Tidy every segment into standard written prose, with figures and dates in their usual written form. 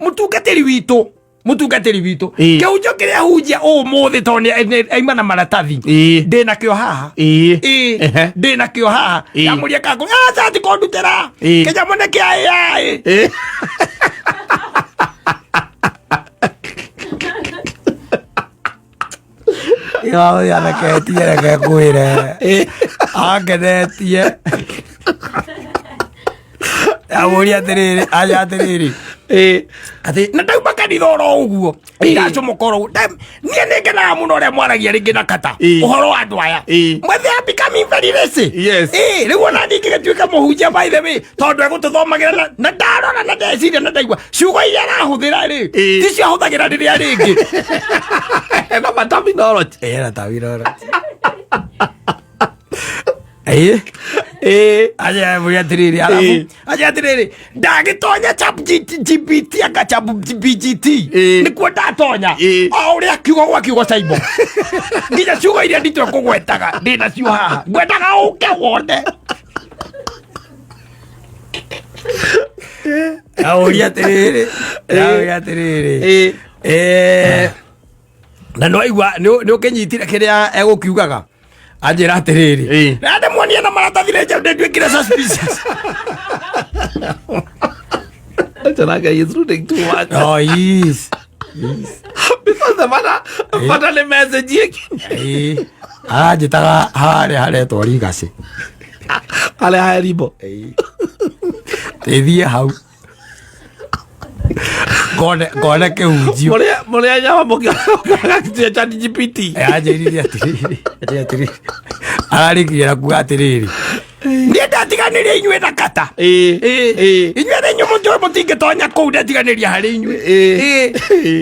Mũtungatĩri witũ, mũtungatĩri witũ, kĩhunjio kĩrĩa hunjia ũmũthĩ, tondũ aima na maratathi, ndĩ nakĩo haha. Ndĩ nakĩo haha. Ndamũria kakũ aca ti kũndutĩra kĩnyamũ nĩ kĩa AI. Yatheketie, reke ngwĩre, angenetie. Amũria atĩrĩrĩ, aja atĩrĩrĩ, atĩ na ndauma kanitha oro ũguo, ndacomoka oro ũguo. Niĩ nĩ ngenaga mũno ũrĩa mwaragia rĩngĩ na kata ũhoro wa andũ aya. Mwe, they are becoming very lazy. Rĩu ona niĩ ingĩgĩtuĩka mũhunjia, by the way, tondũ egũtũthomagĩra na ndarora na ndeciria na ndaigua ciugo iria arahũthĩra rĩ, ticio ahũthagĩra rĩrĩa rĩngĩ. Ena materminology. Ena terminology. Aja mũria atĩrĩrĩ, arabu aja atĩrĩrĩ, ndagĩtonya Chat GPT, anga Chat BGT, nĩkuo ndatonya, o ũrĩa kiugo gwa kiugo caimbo, nginya ciugo iria nditũ ekũgwetaga ndĩ nacio haha, ngwendaga ũke wone. Aũria atĩrĩrĩ, aũria atĩrĩrĩ, na nĩwaigua nĩ ũkĩnyitire kĩrĩa egũkiugaga, anjĩra atĩrĩrĩ, na ndĩmuonie na maratathi rĩnja ndĩnduĩkire suspicious. Acha is reading too much. Oh, yes. Because the bata bata nĩ message yake. Aranjĩtaga harĩa haretwo Rigacĩ. Harĩa heribo. Tĩthiĩ hau ngone ngone kĩhunjio. Mũrĩa mũrĩa nyama mũkĩonaga kitu ya Chat GPT. Anjĩrire atĩrĩrĩ, atĩrĩrĩ, ararĩkirie na kuga atĩrĩrĩ, niĩ ndatiganĩria inyuĩ na kata. Inyuĩ nĩ inyuĩ mũtĩ mũtingĩtonya kũu, ndatiganĩria harĩ inyuĩ.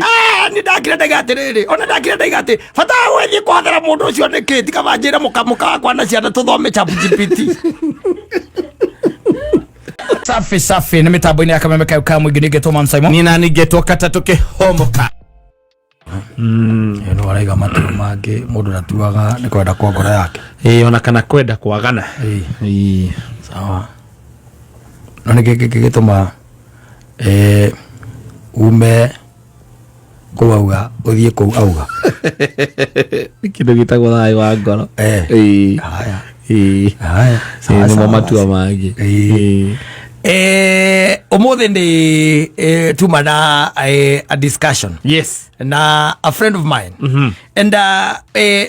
Ah, nĩ ndakire ndaiga atĩrĩrĩ, ona ndakire ndaiga atĩ bata wa gwĩthiĩ kũhathĩra mũndũ ũcio nĩkĩ, tikaba njĩre mũka mũka wakwa na ciana tũthome Chat GPT. Safi safi, nĩ mĩtambo-inĩ ya Kameme kayo ka mũingĩ, nĩngetwo Man Simon. Nina ningetwo katatũ kĩhomoka. Ĩno araiga matua mangĩ mũndũ ndatuaga nĩ kwenda kwa ngoro yake. Ona kana kwenda kwagana. Sawa, no nĩ kĩ gĩtũma ume kũu auga ũthiĩ kũu auga? Nĩ kĩndũ gĩtagwo thayũ wa ngoro. Haya. Haya, sawa, Nĩmo sawa, matua basi. mangĩ. Ũmũthĩ nĩ tuma na a discussion na a friend of mine and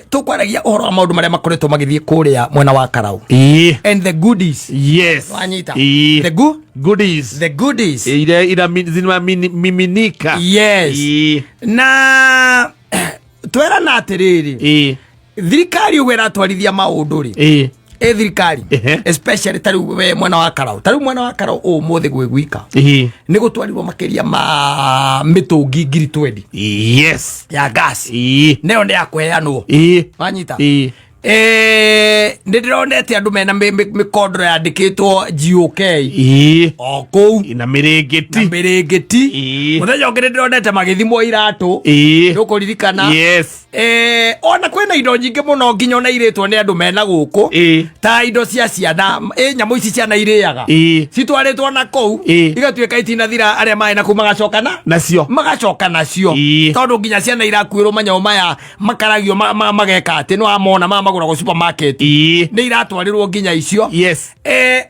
tũkwaragia ũhoro wa maũndũ marĩa makoretwo magĩthiĩ kũrĩa mwena wa Karau and the goodies. Wanyita? The Goodies. The goodies. Ile ina zinamiminika. Na twerana atĩrĩrĩ, thirikari ũguo ĩratwarithia maũndũ rĩ, ĩ thirikari, especially ta rĩu we mwena wa Karau, ta rĩu mwena wa Karau ũmũthĩ gwĩ gwika nĩ gũtwarirwo makĩria ma mĩtũngi 20,000 ya gas, nayo nĩ ya kũheanwo. Wanyita? Nĩ ndĩronete andũ mena mĩkondoro yandĩkĩtwo GOK o kũu Na mĩrĩngĩti. Na mĩrĩngĩti. Mũthenya ũngĩ nĩ ndĩronete magĩthimwo iratũ. Nĩũkũririkana? Yes. Ona kwĩna indo nyingĩ mũno, nginya ona irĩtwo nĩ andũ mena gũkũ, ta indo cia ciana, ĩ nyamũ ici ciana irĩaga, citwarĩtwo na kũu, igatuĩka itinathira, arĩa marĩ na kũu magacoka na Nacio. Magacoka nacio, tondũ nginya ciana irakuĩrwo manyamũ maya makaragio mageka atĩ nĩ wamona maya magũragwo supermarket, nĩ iratwarĩrwo nginya icio.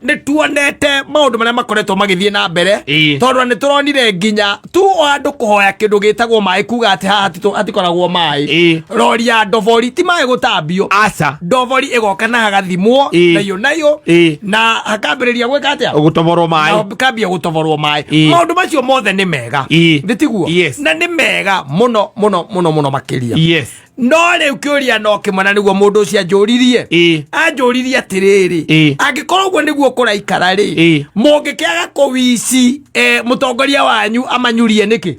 Nĩ tuonete maũndũ marĩa makoretwo magĩthiĩ na mbere, tondũ nĩ tũronire nginya tu o andũ kũhoya kĩndũ gĩtagwo maĩ, kuga atĩ haha hatikoragwo maĩ. Rori ya ndobori, ti maĩ gũtambio, Aca. Ndobori ĩgoka na hagathimwo nayo nayo na hakambĩrĩria gwĩka atĩa? Gũtoborwo maĩ. Na kambia gũtoborwo maĩ. Maũndũ macio mothe nĩ mega. Nĩ tiguo? Yes. Na nĩ mega mũno mũno mũno mũno makĩria. No rĩu kĩũria no kĩmwe, na nĩguo mũndũ ũcio anjũririe. Anjũririe atĩrĩrĩ, angĩkorwo ũguo nĩguo kũraikara rĩ, mũngĩkĩaga kũwici mũtongoria wanyu amanyurie nĩkĩ?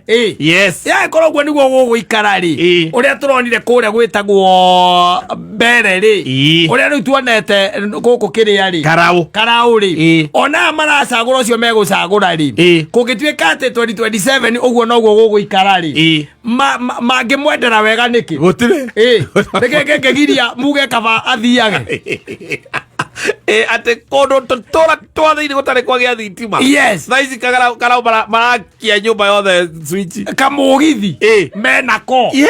Yagĩkorwo ũguo nĩguo gũgũikara rĩ, ũrĩa tũronire kũrĩa gwĩtagwo mbere rĩ, ũrĩa rĩu tuonete gũkũ kĩrĩa rĩ, Karau. Karau rĩ, ona aya maracagũra ũcio megũcagũra rĩ, kũngĩtuĩka atĩ 2027 ũguo noguo gũgũikara rĩ, mangĩmwendera wega nĩkĩ? Gũtirĩ. Nĩkĩ kĩngĩgiria muge kaba athiage? Ĩ, atĩ kũndũ tũtũra twa thĩinĩ gũtarĩ kwagĩa thitima. Yes. Thaa ici karau marakia nyũmba yothe switch. Kamũgithi menako. Ĩ.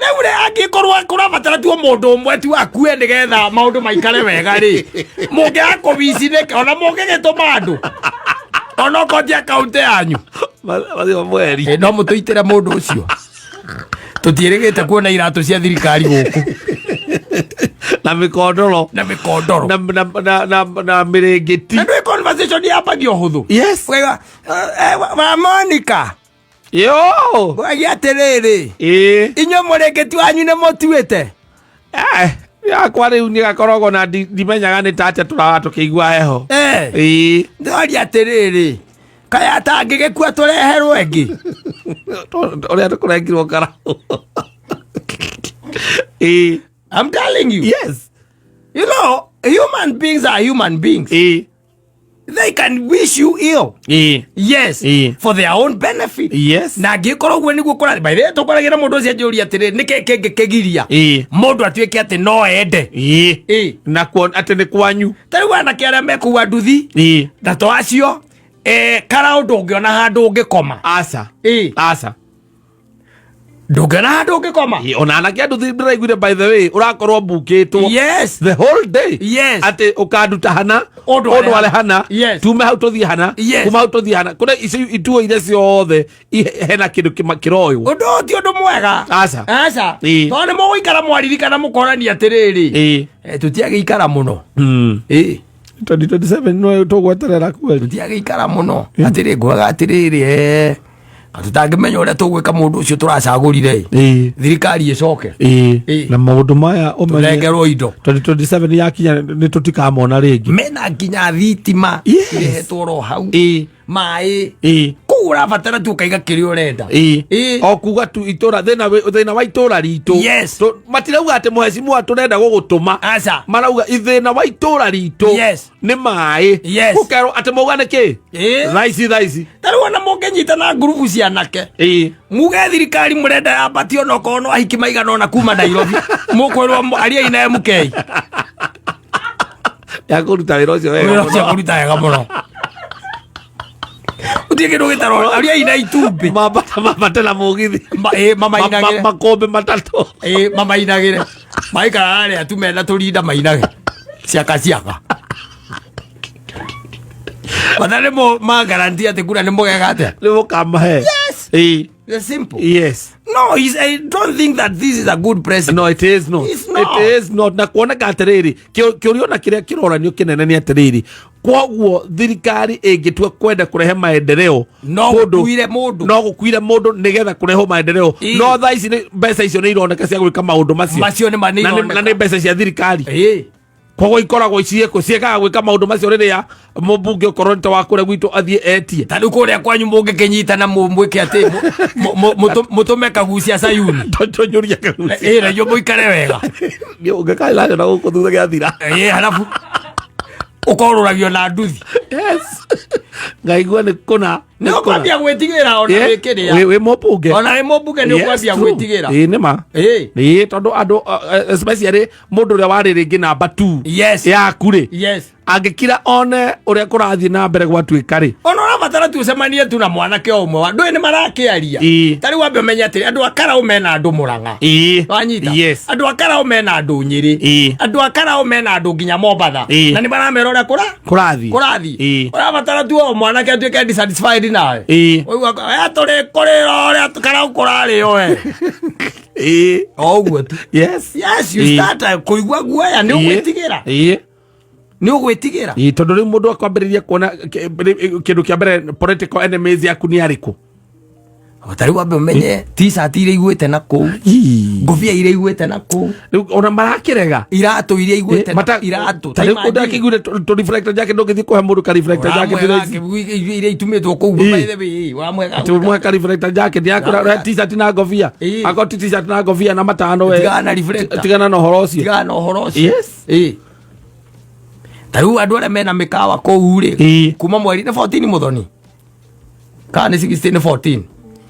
Rĩu rĩ, angĩkorwo kũrabatara tu mũndũ ũmwe tu akue nĩgetha maũndũ maikare wega rĩ, mũngĩaga kũbici nĩkĩ? Ona mũngĩgĩtũma andũ onokorwo ti akaunti yanyu. Mathio mweri. Ĩ, no mũtũitĩre mũndũ ũcio. Tũtiĩrĩgĩte kuona iratũ cia thirikari gũkũ. Na mĩkondoro. Na mĩkondoro. Na mĩrĩngĩti. Na ndwĩ conversation yambagia ũhũthũ. Yes. Ũkaigua, wa Monica. Yo. Ngwagia atĩrĩrĩ. Ĩ. Inyuĩ mũrĩngĩti wanyu nĩ mũtuĩte? Yakwa rĩu nĩ gakoragwo na ndimenyaga nĩ ta atĩa tũraga tũkĩigua heho. Ĩ. Ndoria atĩrĩrĩ. Kaya atangĩgĩkua tũreherwo ĩngĩ. Ũrĩa tũkũrengirwo karaũ. Ĩ. I'm telling you. Yes. You know, human beings are human beings. Ĩ. They can wish you ill. Ĩ. Yes. Ĩ. For their own benefit. Yes. Na angĩkorwo ũguo nĩguo kũrathiĩ. By the way, tũkoragĩra mũndũ ũcio anjũria atĩrĩ, nĩkĩ kĩngĩkĩgiria Ĩ. mũndũ atuĩke atĩ no ende. Ĩ. Ĩ. Na kuona atĩ nĩ kwanyu. Ta rĩu anake arĩa mekũu nduthi Ĩ. na to acio, karaũ ndũngĩona handũ ũngĩkoma. Aca. Ĩ. Aca. Ndũngĩona handũ ũngĩkoma. Ĩ, ona anake andũ ndĩraiguire, by the way, ũrakorwo mbukĩtwo Yes. the whole day. Yes. Atĩ ũkanduta hana, Ũndware ũndware hana. Yes. Tume hau tũthiĩ hana. Yes. Kuma hau tũthiĩ hana. Kũrĩa ici ituo iria ciothe hena kĩndũ kĩroywo. Ũndũ ũyũ ti ũndũ mwega. Aca. Aca. Ĩ. Tondũ nĩ mũgũikara mwaririkana mũkorania atĩrĩrĩ. Ĩ. Tũtiagĩikara mũno. Ĩ. 2027 no tũgweterera kweli. Tũtiagĩikara mũno. Atĩrĩ ngwaga atĩrĩrĩ, tũtangĩmenya ũrĩa tũgwĩka mũndũ ũcio tũracagũrire. Ĩ. Thirikari ĩcoke. Ĩ. Ĩ. Na maũndũ maya ũmenye Tũnengerwo indo. 2027 yakinya nĩ tũtikamona rĩngĩ. Mena nginya thitima Yes. irehetwo ro hau. Ĩ. Maĩ. Ĩ. Kũu ũrabatara tu ũkaiga kĩrĩa ũrenda. Ĩ. Ĩ. O kuga tu itũra thĩna wa itũra ritũ. Yes. Matirauga atĩ mũhecimua tũrenda gũgũtũma. Aca. Marauga ithĩna wa itũra ritũ. Yes. Nĩ maĩ. Yes. Gũkerwo atĩ mauga nĩ kĩ? Ĩ. Thaa ici thaa ici. Ta rĩu ona mũngĩnyita na ngurubu cia anake. Ĩ. Muge thirikari mũrenda yambatio ona okorwo no ahiki maigana ona kuma Nairobi. Mũkwĩrwo ariai na MK. Ya kũruta wĩra ũcio wega. Wĩra ũcio kũruta wega mũno. Gũtirĩ kĩndũ gĩtarwo ariai na itumbĩ. Mambate na mũgithi. Ĩ, mamainagĩre. Makũmbĩ matatũ. Ĩ, mamainagĩre. Maikara arĩa tu mena tũrinda mainage. Ciaka ciaka. Bata nĩ ma guarantee atĩ kura nĩ mũgeka atĩa? Nĩ mũkamahe. Yes. Ĩ. It's simple. Yes. No, I don't think that this is a good president. No, it is not. It's not. It is not. Na kuoneka atĩrĩrĩ, kĩũria ona kĩrĩa kĩroranio kĩnene nĩ atĩrĩrĩ, koguo thirikari ĩngĩtua kwenda kũrehe maendeleo No gũkuire mũndũ. No gũkuire mũndũ nĩgetha kũrehwo maendeleo. Ĩ. No thaa ici mbeca icio nĩ ironeka cia gwĩka maũndũ macio. Macio nĩ ma nĩ Na ironeka. na nĩ mbeca cia thirikari. Ĩ. Koguo ikoragwo ciĩkũ ciĩkaga gwĩka maũndũ macio rĩrĩa mũmbunge okorwo nĩ ta wa kũrĩa gwitũ athiĩ etie. Ta rĩu kũrĩa kwanyu mũngĩkĩnyitana mwĩke atĩ mũtũme kagucia Sayuni. Tũnyũria kagucia. Ĩ, na inyuĩ mũikare wega. Ũngĩkaĩra na gũkũ thutha gĩathira. Ĩ, halafu ũkorũragio na nduthi. Yes. Ngaigua nĩ kũna. Nĩ ũkwambia gwĩtigĩra ona wĩkĩrĩa. Wĩ mũmbunge. Ona wĩ mũmbunge nĩ ũkwambia gwĩtigĩra. Ĩ nĩ ma. Ĩ. Ĩ tondũ andũ especially mũndũ ũrĩa warĩ rĩngĩ namba 2 Yes. yaku rĩ. Yes. Angĩkira one ũrĩa kũrathiĩ na mbere gwatuĩka rĩ. Ona ũrabatara tu ũcemanie tu na mwanake o ũmwe wa ndũĩ nĩ marakĩaria. Ĩ. Ta rĩu wambe ũmenye atĩrĩ andũ a Karaũ mena andũ Mũrang'a. Ĩ. Wanyita? Yes. Andũ a Karaũ mena andũ Nyĩrĩ. Ĩ. Andũ a Karaũ mena andũ nginya Mombatha. Ĩ. Na nĩ maramera ũrĩa Kũrathiĩ. kũrathiĩ. Ĩ. Ũrabatara tu o mwanake atuĩke dissatisfied nawe. Ĩ. Ũigua tũrĩ kũrĩra ũrĩa Karaũ kũrarĩo we. Ĩ. O ũguo tu. Yes. Yes, you Ĩ. start kũigua guoya nĩ ũgwĩtigĩra. Ĩ. Nĩ ũgwĩtigĩra. Ĩ, tondũ rĩu mũndũ akwambĩrĩria kuona kĩndũ kĩa mbere, political enemies yaku nĩ arĩkũ? Ta rĩu wambe ũmenye t-shirt iria igwĩte na kũu, ngũbia iria igwĩte na kũu, Rĩu ona marakĩrega. Iratũ iria igwĩte na iratũ. Ta rĩu ũndũ akĩiguire tũ reflector jacket, ndũngĩthiĩ kũhe mũndũ ka reflector jacket thaa ici. Iria itumĩtwo kũu. Ĩ. By the way, ũramwega. Atĩ ũmũhe ka reflector jacket yakũra t-shirt na ngobia. Ĩ. Akorwo ti t-shirt na ngobia na matano we. Tigana na reflector. Tigana na ũhoro ũcio. Tigana na ũhoro ũcio. Yes. Ĩ. Ta rĩu andũ arĩa mena mĩkawa kũu rĩ, Ĩ. kuma mweri nĩ 14 mũthoni kana nĩ 16 nĩ 14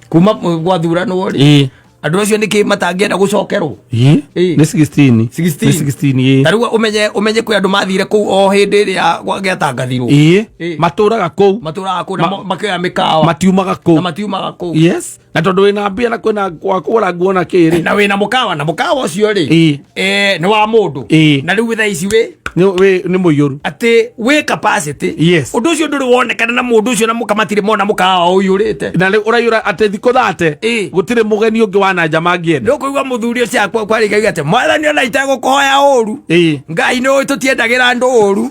kuma gwathuranwo rĩ. Ĩ. Andũ acio nĩkĩ matangĩenda gũcokerwo? Ĩ. Ĩ. Nĩ 16. 16. Nĩ 16, ĩ. Ta rĩu ũmenye kwĩ andũ mathire kũu o hĩndĩ ĩrĩa gĩatangathirwo. Ĩ. Ĩ. Matũraga kũu. Matũraga kũu na makĩoya mĩkawa. Matiumaga kũu. Na matiumaga kũu. Yes, na tondũ wĩna mbia na kwĩna gwa kũgũra nguo na kĩrĩ. Na wĩna mũkawa, na mũkawa ũcio rĩ, Ĩ. nĩ wa mũndũ. Ĩ. Na rĩu thaa ici wĩ nĩ mũiyũru. Atĩ wĩ capacity. Yes. Ũndũ ũcio ndũrĩ wonekana na mũndũ ũcio na mũka matirĩ mona mũkawa ũiyũrĩte. Na rĩu ũraiyũra atĩ thikũ 30. Ĩ. Gũtirĩ mũgeni ũngĩ wa nanja mangĩenda. Nĩ ũkũigua mũthuri ũcio akwa kwarĩkagia atĩ mwathani ona itegũkũhoya ũru. Ĩ. Ngai nĩ ũĩ tũtiendagĩra andũ ũru,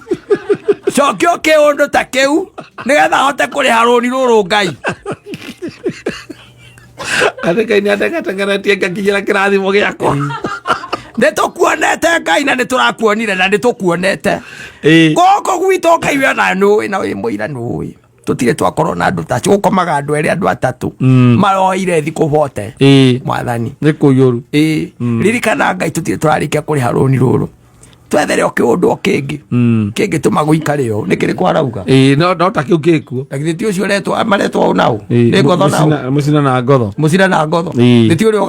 cokio kĩũndũ ta kĩu nĩgetha hote kũrĩha rũni rũrũ Ngai. Atĩ Ngai nĩ andengatengeretie ngakinyĩra kĩrathimo gĩakwa. Nĩ tũkuonete Ngai, na nĩ tũrakuonire na nĩ tũkuonete. Ĩ. Gũkũ gwitũ Ngai we ona nĩũĩ na wĩ mũira nĩũĩ tũtirĩ twakorwo na andũ tacio, gũkomaga andũ erĩ, andũ atatũ maroire thikũ bote. Ĩ. Mwathani. Nĩ kũiyũru. Ĩ, ririkana Ngai tũtirĩ tũrarĩkia kũrĩha rũni rũrũ, twethere o kĩũndũ o kĩngĩ kĩngĩtũma gũikare ũũ. Nĩ kĩrĩkũ arauga? Ĩ, no ta kĩu gĩkuo. Na githĩ ti ũcio ũretwo maretwo ũ nao? Ĩ, Nĩ ngotho nao. Mũcina na ngotho. Mũcina na ngotho. Ĩ. Nĩ ti ũrĩa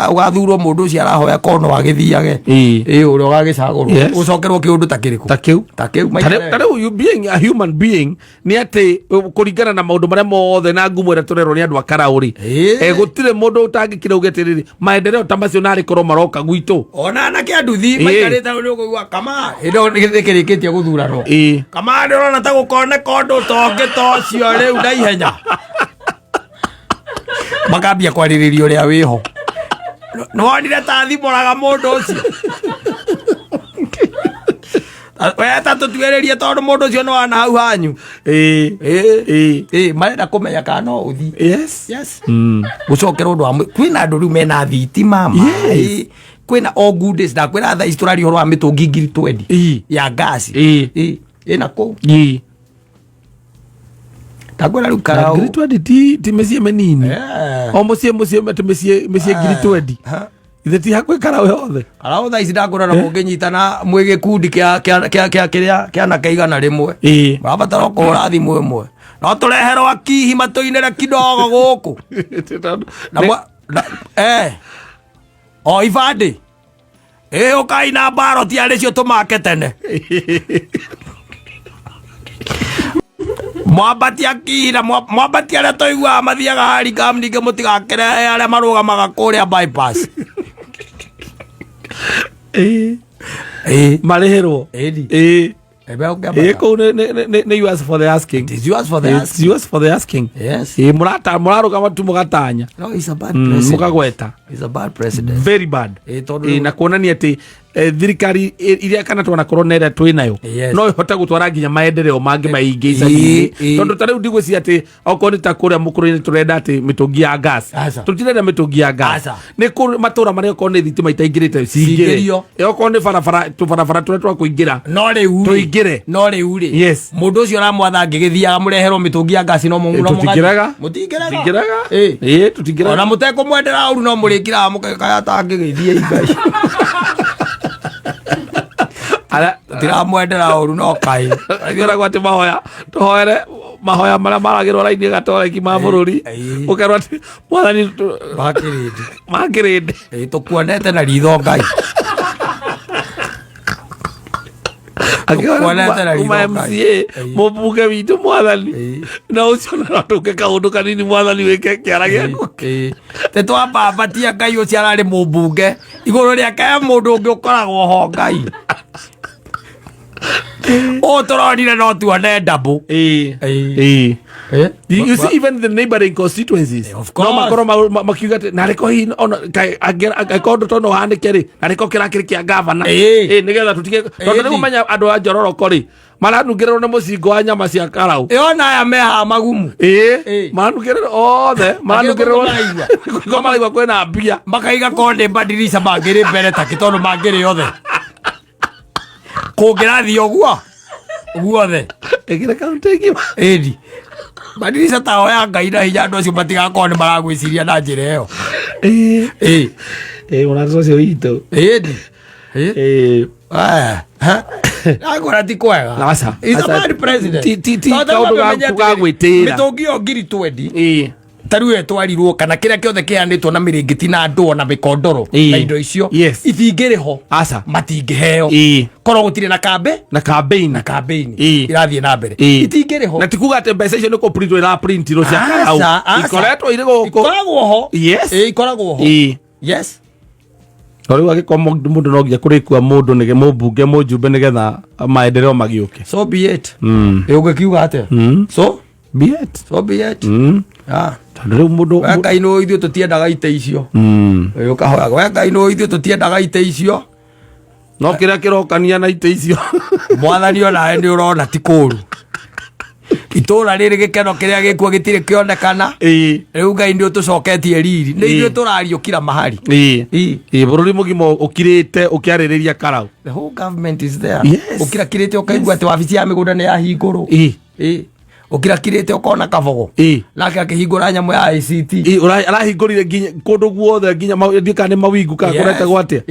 ũgathurwo, mũndũ ũcio arahoya kono agĩthiage. Ĩ. Ĩ, ũrĩa ũgagĩcagũrwo. Yes. Ũcokerwo kĩũndũ ta kĩrĩkũ? Ta kĩu. Ta kĩu. Ta maikare. rĩu you being a human being, nĩ atĩ kũringana na maũndũ marĩa mothe na ngumo ĩrĩa tũrerwo nĩ andũ a Karaũ rĩ, Ĩ. gũtirĩ mũndũ ũtangĩkira uge atĩrĩrĩ, maendeleo ta macio narĩ korwo maroka gwitũ. Ona anake a nduthi Ĩ. maikarĩte hau nĩ ũkũigua kama hĩndĩ ĩyo gĩkĩrĩkĩtie gũthuranwo. Ĩ. Kama nĩ ũrona ta gũkoneka ũndũ ta ũngĩ ta ũcio rĩu na ihenya, makambia kwarĩrĩria ũrĩa wĩho, nĩwonire ta thimũraga mũndũ ũcio we ta tũtuĩrĩrie, tondũ mũndũ ũcio nĩ wana hau hanyu. Ĩ. Ĩ. Ĩ. Ĩ, marenda kũmenya kana no ũthiĩ. Yes. Yes, gũcokera ũndũ wa kwĩna andũ rĩu mena thitima, maĩ, kwĩna all good days. Ndakwĩra thaa ici tũraria ũhoro wa mĩtũngi 20,000 Ĩ. ya ngasi. Ĩ. Ĩ, ĩna kũu. Ĩ. Ndakwĩra rĩu Na Karau 20,000 ti mĩciĩ mĩnini. O mũciĩ atĩ mĩciĩ 20,000. Ha. Ithe ti hakuhĩ Karaũ yothe. Karau thaa ici ndakwĩra na mũngĩnyitana mwĩ gĩkundi kĩa kĩrĩa kĩa anake 100, Ĩ. marabatara o kũhũra thimũ ĩmwe, no tũreherwo akihi matũinĩre kidogo gũkũ na o ibandĩ ĩ ũkai na mbaro ti arĩ cio tũmake tene, mwambatia kihi na mwambatia arĩa tũiguaga mathiaga harikam, ningĩ mũtigakĩrehe arĩa marũgamaga kũrĩa bypass. Ĩ. Ĩ. Marĩhĩrwo. Ĩni. Ĩ. Ebe Ĩ, ũkĩambata. kũu nĩ yours for the asking. It is yours for the It's asking. yours for the asking. Yes. Ĩ, mũrarũgama tu mũgatanya. No, he's a bad president. Mũkagweta. He's a bad president. Very bad. Ĩ, tondũ Ĩ, na kuonania atĩ thirikari iria kana twanakorwo na ĩrĩa twĩ nayo Yes. no ĩhote gũtwara nginya maendeleo mangĩ maingĩ icagi-inĩ. Ĩ, ĩ. Tondũ ta rĩu ndigwĩciria atĩ okorwo nĩ ta kũrĩa mũkũrũ-inĩ tũrenda atĩ mĩtũngi ya gas. Aca. Tũtirenda mĩtũngi ya gas. Aca. Nĩ kũ matũra marĩa okorwo nĩ thitima itaingĩrĩte cingĩre. Cingĩrio. Ĩ, okorwo nĩ barabara, tũbarabara tũrĩa twa kũingĩra No rĩu rĩ, tũingĩre. No rĩu rĩ, Yes. mũndũ ũcio ũramwatha angĩgĩthiaga mũreherwo mĩtũngi ya ngasi no no Tũtingĩrega. Mũtingĩrega. Tũtingĩrega. Ĩ. Ĩ, tũtingĩrega. Ona mũtekũmwendera ũru no mũrĩkiraga mũkaya ta angĩgĩthiĩ Ngai. Tũtiramwendera ũru no kaĩ. Kwĩragwo atĩ mahoya tũhoere, mahoya marĩa maragĩrwo raini gatoreki ma bũrũri, Ĩ. ũkerwo atĩ mwathani Makĩrĩndĩ. Makĩrĩndĩ. Ĩ, tũkuonete na ritho Ngai. Tũkuonete na ritho kuma Ngai. MCA, mũmbunge witũ, mwathani, Ĩ. na ũcio na tũke kaũndũ kanini, mwathani, wĩke kĩara gĩaku. Ĩ, tĩ twambambatia Ngai ũcio ararĩ mũmbunge igũrũ rĩake he mũndũ ũngĩ ũkoragwo ho Ngai ũũ tũronire no tuone ndabũ. Ĩ. Ĩ. Ĩ. You see, even the neighboring constituencies, Of no course. makorwo makiuga atĩ narĩko hihi ona angĩkorwo ũndũ ta ũyũ no ũhanĩke rĩ, narĩko kĩrakĩrĩ kĩa gavana. Ĩ. Ĩ, nĩgetha tũtige, tondũ Ĩni. rĩu menya andũ a Njororoko rĩ, maranungĩrĩrwo nĩ mũcingo wa nyama cia Karau. Ĩ, ona aya mehaha magumu. Ĩ. Ĩ. Maranungĩrĩrwo othe, maranungĩrĩrwo. Maraigua. Kũigua maraigua kwĩna mbia. Makaiga konde mbadirica mangĩrĩ mbere takĩ tondũ mangĩrĩ othe kũngĩrathiĩ ũguo guothe. Ĩkĩra kaunti ng'ima. Ĩni mbadirica tao ya Ngai na hinya andũ acio matigakorwo nĩ maragwĩciria na njĩra ĩyo. Ĩ. Ĩ. Ĩ, mũrata ũcio witũ. Ĩni. Ĩ. Ĩ. Agora ti kwega. Aca. He's a Aca. bad president. Ti Tondũ kaũndũ ũmenye ga atĩrĩrĩ, gwĩtĩĩra. mĩtũngi ĩyo 20,000. Ĩ. Ta rĩu ĩtwarirwo kana kĩrĩa kĩothe kĩheanĩtwo na mĩrĩngĩti na ndũo na mĩkondoro na indo icio itingĩrĩ ho. Aca. Matingĩheo korwo gũtirĩ na kambe na campaign. Na campaign irathiĩ na mbere, itingĩrĩ ho. Na ti kuga atĩ mbeca icio nĩ kũprintwo iraprintirwo cia Karau. Aca, aca. Ikoretwo irĩ gũkũ. Ikoragwo ho. Yes. Ikoragwo ho. Yes. No rĩu angĩkorwo mũndũ no nginya kũrĩkua mũndũ nĩ mũmbunge, mũjumbe, nĩgetha maendeleo magĩũke. So be it. Ĩ, ũngĩkiuga atĩa? So Be it. So be it. Ah. Tondũ rĩu mũndũ We Ngai nĩ ithuĩ tũtiendaga itĩ icio. Ĩ, ũkahoyaga we Ngai nĩ ithuĩ tũtiendaga itĩ icio. No kĩrĩa kĩrokania na itĩ icio. Mwathani, onawe nĩ ũrona ti kũru itũra rĩrĩ, gĩkeno kĩrĩa gĩkuo gĩtirĩ kĩonekana. Rĩu Ngai nĩ ũtũcoketie riri, nĩ ithuĩ tũrariũkira mahari. Ĩĩ, bũrũri mũgima ũkirĩte ũkĩarĩrĩria Karau. The whole government is there. Yes. Ũkirakirĩte ũkaigua atĩ wabici ya mĩgũnda nĩ yahingũrwo. Ũkirakirĩte ũkona kabogo nake akĩhingũra nyamũ ya ICT. Ĩĩ, arahingũrire nginya kũndũ guothe, nginya ndiũĩ kana nĩ mawingu kana kũretagwo atĩa.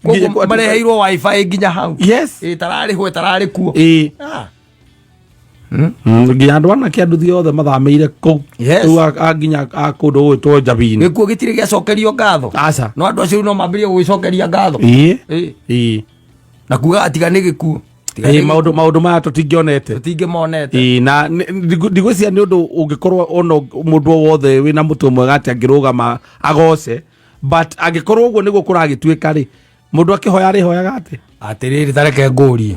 Koguo mareheirwo WiFi nginya hau. Ĩtararĩhwo, ĩtararĩ kuo. Ah. Nginya andũ anake anduthi othe mathamĩire kũu. Rĩu nginya a kũndũ gũgwĩtwo Njabini. Gĩkuo gĩtirĩ gĩacokerio ngatho. Aca. No andũ acio rĩu no mambĩrĩrie gũgĩcokeria ngatho. Na kuga atiga nĩ gĩkuo. Tiga nĩ Maũndũ maya tũtingĩonete. Tũtingĩmonete. Na ndigwĩciria nĩ ũndũ ũngĩkorwo ona mũndũ o wothe wĩna mũtwe mwega atĩ angĩrũgama agoce, but angĩkorwo ũguo nĩguo kũragĩtuĩka rĩ, mũndũ akĩhoya arĩhoyaga atĩ? Atĩrĩrĩ, tareke ngũrie,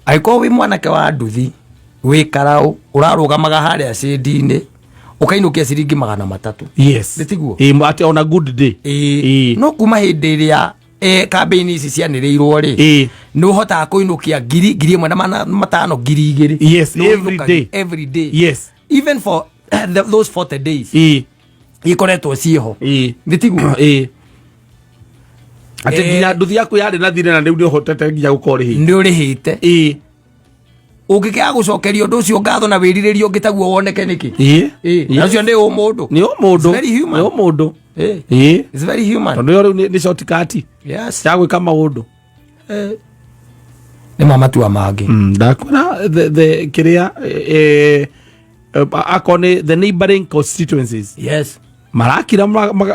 angĩkorwo wĩ mwanake wa nduthi wĩ Karaũ, ũrarũgamaga harĩa cĩndi-inĩ ũkainũkia ciringi 300. Nĩ tiguo? Ĩĩ, atĩ on a good day. No kuma hĩndĩ ĩrĩa kambĩini ici cianĩrĩirwo rĩ, nĩ ũhotaga kũinũkia ngiri, 1500, 2000. Nĩ Every ũinũkagia day. Every day. Even for those 40 days ikoretwo ciĩho. Nĩ tiguo? Ĩĩ, atĩ nginya nduthi yaku yarĩ na thirĩ na rĩu nĩ ũhotete nginya gũkorwo ũrĩhĩte. Nĩ ũrĩhĩte. Ũngĩkĩaga gũcokeria ũndũ ũcio ngatho na wĩrirĩrie ũngĩ taguo woneke nĩkĩ? Na ũcio nĩ ũmũndũ. Nĩ ũmũndũ. It's very human. Nĩ ũmũndũ. It's very human. Tondũ ĩyo rĩu nĩ shortcut ya gwĩka maũndũ. Nĩ ma matua mangĩ. Ndakwĩra the kĩrĩa akorwo nĩ the neighboring constituencies marakira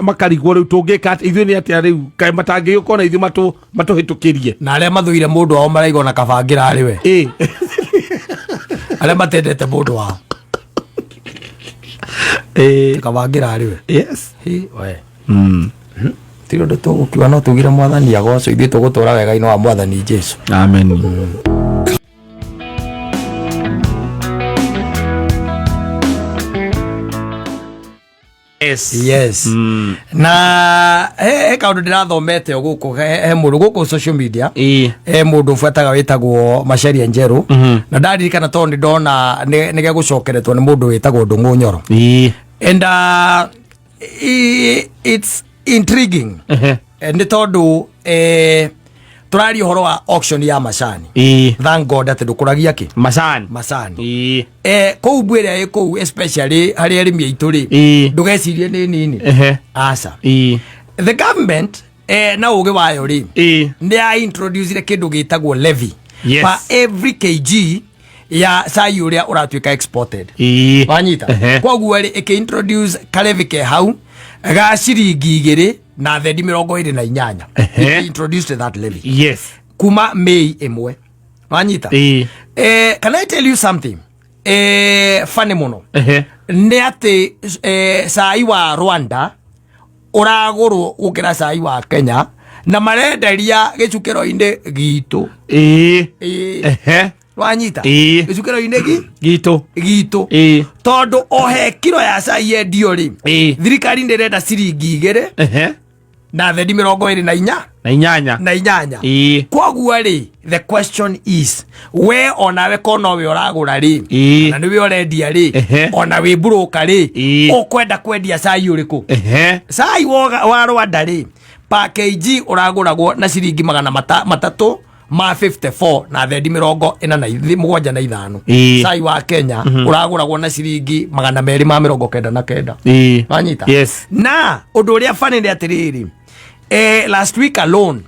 makarigwo rĩu tũngĩka atĩa, ithuĩ nĩ atĩa rĩu, kaĩ matangĩgĩũka ona ithuĩ matũhĩtũkĩrie. Na arĩa mathũire mũndũ wao maraiga ona kabangĩra arĩ we. Arĩa matendete mũndũ wao, kabangĩra arĩ we. Ĩ, we. Ti ũndũ tũgũkiuga, no tugire Mwathani agocwo, ithuĩ tũgũtũra wega-inĩ wa Mwathani Jesu. Amen. Yes. Na he kaũndũ ndĩrathomete o gũkũ, he mũndũ gũkũ social media, he mũndũ ũbuataga wĩtagwo Macharia Njerũ, na ndaririkana tondũ nĩ ndona nĩ gegũcokeretwo nĩ mũndũ wĩtagwo Ndũng'ũ Nyoro. And it's intriguing. Nĩ tondũ tũraria ũhoro wa auction ya macani. Thank God atĩ ndũkũragia kĩ? Macani. Macani. Kũu mbu ĩrĩa ĩ kũu, especially harĩ arĩmi aitũ rĩ, ndũgecirie nĩ nini. Aca. The government na ũgĩ wayo rĩ, nĩ ya introducire kĩndũ gĩtagwo levy per every kg ya cai ũrĩa ũratuĩka exported. Wanyita? Koguo rĩ, ĩkĩ introduce kalevy ke hau ga ciringi 2 na thendi 28. It introduced that levy kuma May 1, wanyita? Can I tell you something funny mũno? Nĩ atĩ cai wa Rwanda ũragũrwo gũkĩra cai wa Kenya na marenderia gĩcukĩro-inĩ gitũ. Wanyita? Gĩcukĩro-inĩ gi Gitũ. Gitũ. Tondũ o he kiro ya cai yendio rĩ, thirikari nĩ ĩrenda ciringi 2 na thendi 28. Na inyanya. Na inyanya. Koguo rĩ, the question is, we onawe ko nowe ũragũra rĩ, na nĩwe ũrendia rĩ, ona wĩ broker rĩ, ũkwenda kwendia cai ũrĩkũ? Cai wa Rwanda rĩ, per kg ũragũragwo na ciringi magana matatũ ma 54 na thendi mĩrongo ĩna na mũgwanja na ithano. Cai wa Kenya ũragũragwo na ciringi 299. Wanyita? Yes. Na ũndũ ũrĩa funny nĩ atĩrĩrĩ, last week alone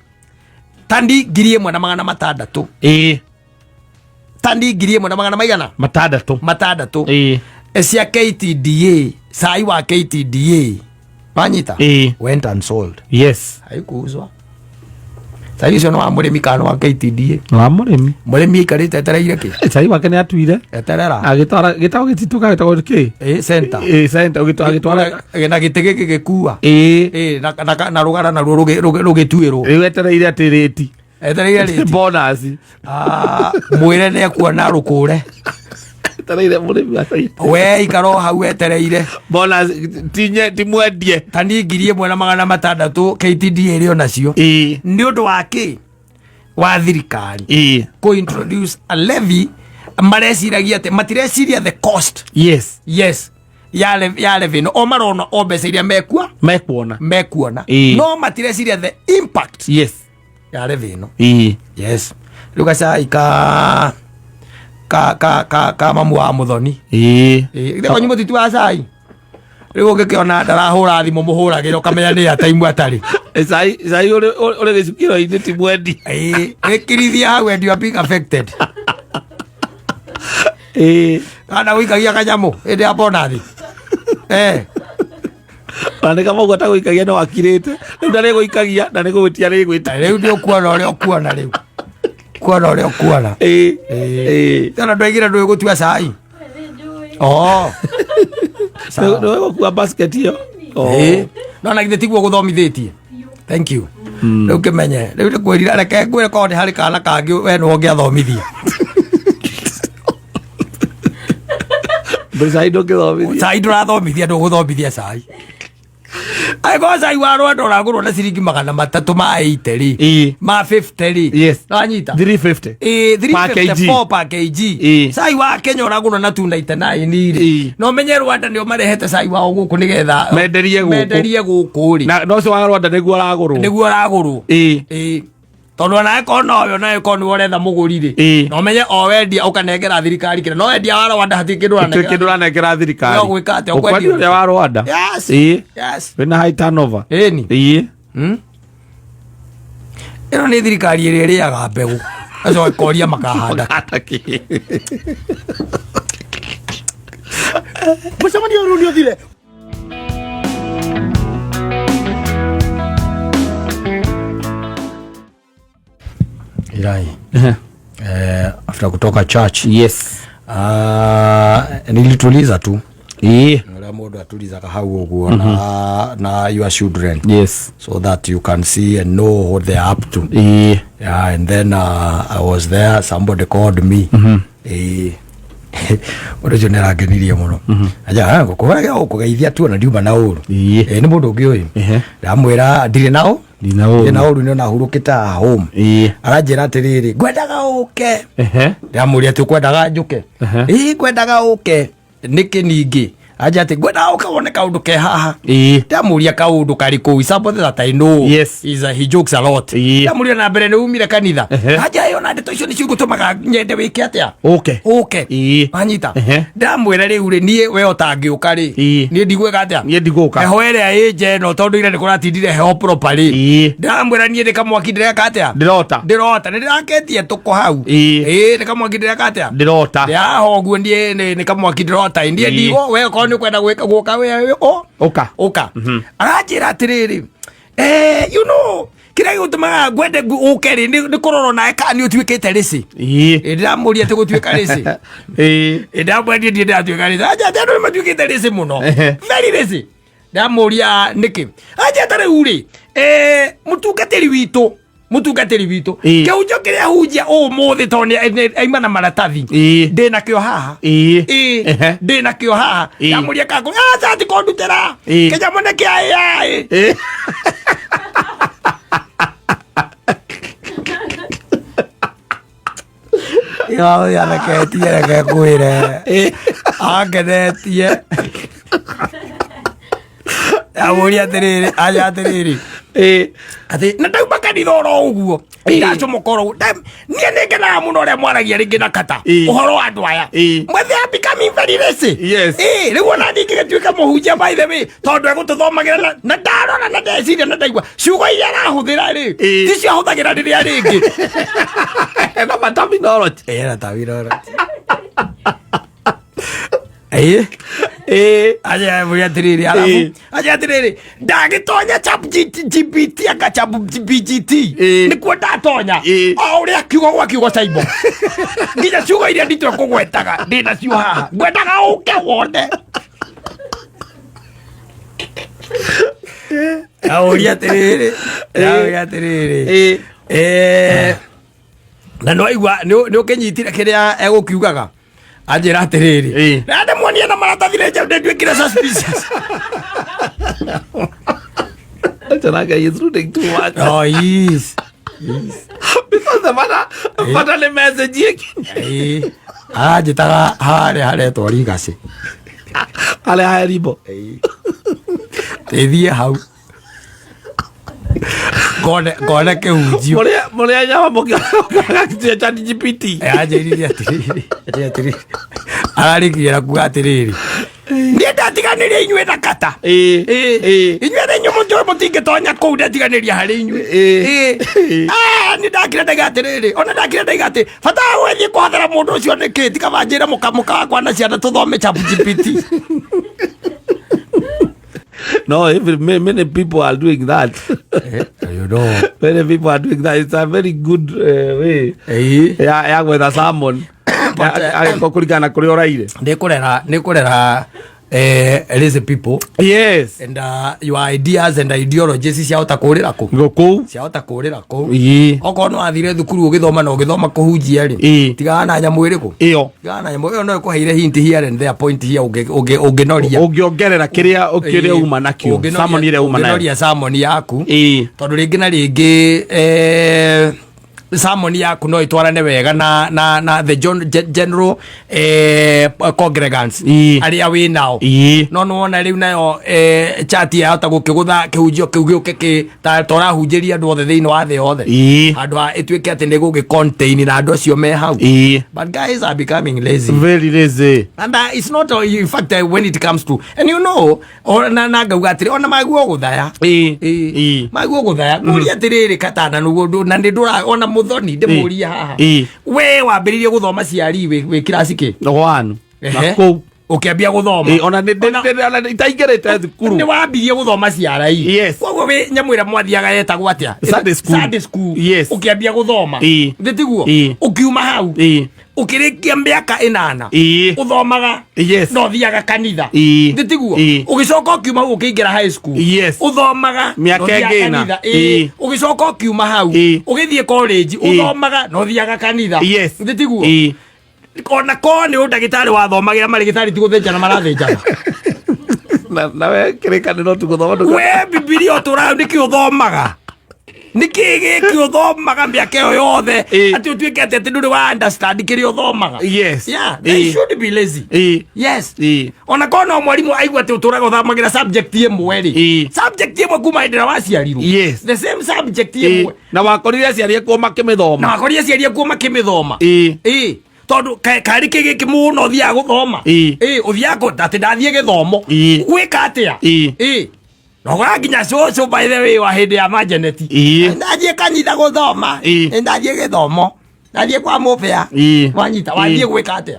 tani 1600, tani 1,600 Matandatũ. Matandatũ cia KTDA. Cai wa KTDA wanyita Ĩĩ. went unsold. Yes. Haikuuzwa. Cai ũcio nĩ wa mũrĩmi kana nĩ wa KTDA? Wa mũrĩmi. Mũrĩmi aikarĩte etereire kĩ? Cai wake nĩ atuire. Eterera. Agĩtwara gĩtagwo gĩtitũ ka gĩtagwo kĩ? Ĩ, center. Ĩ, center agĩtwara. Na gĩtĩ gĩkĩ gĩkua. Ĩ. Ĩ, na rũgara naruo rũgĩtuĩrwo. Rĩu etereire atĩ rĩti. Etereire rĩti. Bonus. Ah, mwĩre nĩ ekuona rũkũre. Etereire mũrĩmi wa cai. We ikara o hau etereire. Bonus tinye timwendie. Ta ni 1600 KTDA ĩrĩ o nacio. Ĩ. Nĩ ũndũ wa kĩ? Wa thirikari Ĩ. kũ introduce a levy mareciragia atĩ matireciria the cost. Yes. Yes, ya levy ĩno o marona o mbeca iria mekua Mekuona. Mekuona. Ĩ. No matireciria the impact Yes. ya levy ĩno. Ĩ. Yes, rĩu gacai ka mamu wa Muthoni. Ĩ. Ĩ, githĩ kwanyu mũtituaga cai? Rĩu ũngĩkĩona ndarahũra thimũ, mũhũragĩre ũkamenya nĩ ataimu atarĩ. Cai cai ũrĩ ũrĩ gĩcukĩro-inĩ ti mwendi. Ĩ, ĩkirithia hau and you are being affected. Ĩ. Kana gũikagia kanyamũ hĩndĩ ya bonathi, eh. Ona nĩ kama ũguo atagũikagia no akirĩte. Rĩu ndarĩ gũikagia na nĩ gũgwĩtia rĩgwĩta. Rĩu nĩ ũkuona ũrĩa ũkuona, rĩu kuona ũrĩa ũkuona. Ĩ. Ĩ. Tena ndwaigire ndũĩ gũtua cai. Oh. Sawa. Nĩwe gũkua basket ĩyo. Oh. Ĩ, no na githĩ tiguo gũthomithĩtie? Thank you. Rĩu kĩmenye rĩu nĩ kwĩrira, reke ngwĩre korwo nĩ harĩ kana kangĩ we nĩwe ũngĩathomithia. Ndũ cai ndũngĩthomithia. Cai ndũrathomithia, ndũgũthomithia cai. Angĩkorwo cai wa Rwanda ũragũrwo na ciringi 300 ma 80 rĩ, Ĩ. ma 50 rĩ, Yes. nanyita 350. Ĩ, Per kg. 354 per kg. Ĩ. Cai wa Kenya ũragũrwo na 299 rĩ, Ĩ. na ũmenye Rwanda nĩo marehete cai wao gũkũ nĩgetha Menderie gũkũ. Menderie gũkũ rĩ. Na no ũcio wa Rwanda nĩguo ũragũrwo. Nĩguo ũragũrwo. Ĩ. Ĩ, tondũ ona ĩkorwo nowe, ona ĩkorwo nĩwe ũretha mũgũri rĩ, Ĩ. na ũmenye o wendia ũkanengera thirikari kĩrĩa, no wendia wa Rwanda hatirĩ kĩndũ Gũtirĩ ũranengera. kĩndũ ũranengera thirikari. No gwĩka atĩa? Ũkwendia Ũkwendia ũrĩa wa Rwanda. Yes. Ĩ. Yes. Wĩna high turnover. Ĩni. Ĩ. Ĩno nĩ thirikari ĩrĩa ĩrĩaga mbegũ acoka ĩkoria makahanda. Makahanda kĩ? Mũcemanio ũyũ rĩu nĩ ũthire. Irai. After kutoka church, Yes. Nilituliza tu Ĩ. ũrĩa mũndũ atulizaga hau ũguo na your children, Yes. so that you can see and know what they are up to. Ĩ. Yeah, and then I was there, somebody called me. Ũndũ ũcio nĩ arangenirie mũno. Aja ngũkũraga gũkũgeithia tu ona ndiuma na ũru. Ĩĩ. Nĩ mũndũ ũngĩ ũyũ. Ndamwĩra ndirĩ nao. Ndina ũru. Ndirĩ na ũru, nĩ ona hurũkĩte haha home. Aranjĩra atĩrĩrĩ, ngwendaga ũke. Ndamũria atĩ ũkwendaga njũke? Ĩĩ, ngwendaga ũke. Nĩkĩ ningĩ? Anja atĩ ngwendaga ũke wone kaũndũ ke haha. Ndamũria kaũndũ karĩkũ? Is somebody that I know. Yes. He jokes a lot. Ndamũria na mbere nĩ umire kanitha. Anja ĩyo na ndeto icio nĩcio igũtũmaga nyende wĩke atĩa? Ũke. Ũke. Ĩĩ. Wanyita? Ehe. Ndamwĩra rĩu rĩ, niĩ we ũtangĩũka rĩ, Ĩĩ. niĩ ndigwĩka atĩa? Niĩ ndigũka. Heho ĩrĩa ĩ nja ĩno, tondũ ira nĩ kũratindire heho properly. Ndĩramwĩra niĩ nĩ kamwaki ndĩreka atĩa? Ndĩrota. Ndĩrota nĩ ndĩraketie tũkũ hau. Ĩĩ. Ĩĩ, nĩ kamwaki ndĩreka atĩa? Ndĩrota. Ndĩraha ũguo niĩ nĩ kamwaki ndĩrota niĩ. Ĩĩ. Ndigo we okorwo nĩ ũkwenda gwĩka gũka we o Ũka. Ũka. Aranjĩra atĩrĩrĩ, you know kĩrĩa gĩgũtũmaga ngwende ũke rĩ nĩ kũrora nawe kana nĩ ũtuĩkĩte rĩcĩ. Ĩĩ. Ndĩramũria atĩ gũtuĩka rĩcĩ? Ĩĩ. Ndamwendie ndiĩ ndĩratuĩka rĩcĩ. Anja atĩ andũ nĩ matuĩkĩte rĩcĩ mũno. Very rĩcĩ. Ndamũria nĩkĩ. Anja ta rĩu rĩ, mũtungatĩri witũ Ĩĩ. kĩhunjio kĩrĩa hunjia ũmũthĩ tondũ aima na maratathi, Ĩĩ. ndĩ nakĩo haha. Ĩĩ. Ĩĩ. Ehe. Ndĩ nakĩo haha. Ĩĩ. Ndamũria kakũ aca ti kũndutĩra Ĩĩ. kĩnyamũ nĩ kĩa AI. Ĩĩ. Yareketie, reke ngwĩre, angenetie. Amũria atĩrĩrĩ, anja atĩrĩrĩ, Ĩĩ. atĩ na ndauma kanitha oro ũguo, ndacomoka oro ũguo. Niĩ nĩ ngenaga mũno ũrĩa mwaragia rĩngĩ na kata Ĩĩ. ũhoro wa andũ aya. Ĩĩ. They are becoming very lazy. Yes. Ĩĩ, rĩu ona niĩ ingĩgĩtuĩka mũhunjia, by the way, tondũ egũtũthomagĩra na ndarora na ndeciria na ndaigua ciugo iria arahũthĩra rĩ, Ĩĩ. ticio ahũthagĩra rĩrĩa rĩngĩ. Ena ma terminology. Ĩna terminology. Ĩĩ. Anjĩra atĩrĩrĩ, arabu anjĩra atĩrĩrĩ, ndagĩtonya Chat GPT, anga Chat BGT, nĩkuo ndatonya, o ũrĩa kiugo gwa kiugo caibo, nginya ciugo iria nditũ kũgwetaga ndĩ nacio haha, ngwendaga ũke wone. Aũria atĩrĩrĩ, aũria atĩrĩrĩ, na nĩwaigua nĩ ũkĩnyitire kĩrĩa egũkiugaga? Anjĩra atĩrĩrĩ, na ndĩmuonie na maratathi rĩ, nduĩkire suspicious. Njaraga is reading too much. Oh, yes. Because the bata bata nĩ message ĩkinye. Aranjĩtaga harĩa haretwo Rigacĩ. Harĩa heribo. Tĩthiĩ hau ngone ngone kĩhunjio. Mũrĩa mũrĩa nyama mũkĩonaga Chat GPT. Anjĩrire atĩrĩrĩ, atĩrĩrĩ, ararĩkirie na kuga atĩrĩrĩ, niĩ ndatiganĩria inyuĩ na kata. Inyuĩ nĩ inyuĩ mũtĩ mũtingĩtonya kũu, ndatiganĩria harĩ inyuĩ. Ah, nĩ ndakire ndaiga atĩrĩrĩ, ona ndakire ndaiga atĩ bata wa gwĩthiĩ kũhathara mũndũ ũcio nĩkĩ, tikaba njĩre mũka mũka wakwa na ciana tũthome Chat GPT. No, every, many, many people are doing that. You know. Many people are doing that. It's a very good way ya gwetha sermon. But, Angĩkorwo kũringana na kũrĩa ũraire. Nĩ kũrera lazy people and your ideas and ideologies ciahota kũrĩra kũ Gũkũ. Ciahota kũrĩra kũu. Okorwo nĩ wathire thukuru ũgĩthoma na ũgĩthoma kũhunjia rĩ, tigana na nyamũ ĩrĩkũ? Ĩyo. Tigana na nyamũ ĩyo, no ĩkũheire hint here and there, point here ũngĩnoria. Ũngĩongerera kĩrĩa uma nakĩo. Sermon ĩrĩa uma nayo. Ũngĩnoria sermon yaku, tondũ rĩngĩ na rĩngĩ sermon yaku no ĩtwarane wega na the general congregants arĩa wĩ nao. No nĩwona rĩu nayo chat yahota gũkĩgũtha kĩhunjio kĩu gĩũke kĩ ta ũrahunjĩria andũ othe thĩinĩ wa thĩ yothe, handũ ha ĩtuĩke atĩ nĩ gũgĩ contain na andũ acio me hau. But guys are becoming lazy. Very lazy. And it's not in fact, when it comes to, and you know, ona na ngauga atĩrĩ, ona maguo gũthaya, maguo gũthaya, ngũria atĩrĩrĩ, katana nĩguo na nĩ ndũra ona mũthoni ndĩmũrie haha, we wambĩrĩirie gũthoma ciari wĩ kĩraci kĩ? One. Na kũu. Ũkĩambia gũthoma. Ona ona itaingĩrĩte thukuru. Nĩ wambirie gũthoma ciarai. Koguo wĩ nyamũ ĩrĩa mwathiaga yetagwo atĩa? Sunday school. Sunday school. Yes. Ũkĩambia gũthoma. Thĩ tiguo? Ũkiuma hau, ũkĩrĩkia mĩaka 8, ũthomaga, na ũthiaga kanitha. Thĩ tiguo? Ũgĩcoka ũkiuma hau ũkĩingĩra high school. Ũthomaga Mĩaka na ũthiaga ĩngĩ ĩna. kanitha. Ũgĩcoka ũkiuma hau, ũgĩthiĩ college, ũthomaga na ũthiaga kanitha. Thĩ tiguo? Ona ko nĩ ũndagĩtarĩ wathomagĩra, marĩgĩtarĩ ti gũthĩnjana marathĩnjana. Na we kĩrĩkanĩro tu gũthoma we Bibilia ũtũraga nĩkĩ? Ũthomaga nĩkĩ gĩkĩ? Ũthomaga mĩaka ĩyo yothe atĩ ũtuĩke atĩ ndũrĩ wa understand kĩrĩa ũthomaga? Yeah, they should be lazy. Yes. Ona korwo no mwarimũ aigua atĩ ũtũraga ũthomagĩra subject ĩmwe rĩ, subject ĩmwe kuma hĩndĩ ĩrĩa waciarirwo, the same subject ĩmwe. Na wakorire aciari akuo na makĩmĩthoma. Wakorire aciari akuo makĩmĩthoma. Tondũ karĩ kĩ gĩkĩ mũno ũthiaga gũthoma? Ũthiaga atĩ ndathiĩ gĩthomo gwĩka atĩa? Na ũgora nginya cũcũ, by the way, wa hĩndĩ ya majeneti, ndathiĩ kanitha gũthoma. Ndathiĩ gĩthomo, ndathiĩ kwa mũbĩa. Wanyita? Wathiĩ gwĩka atĩa?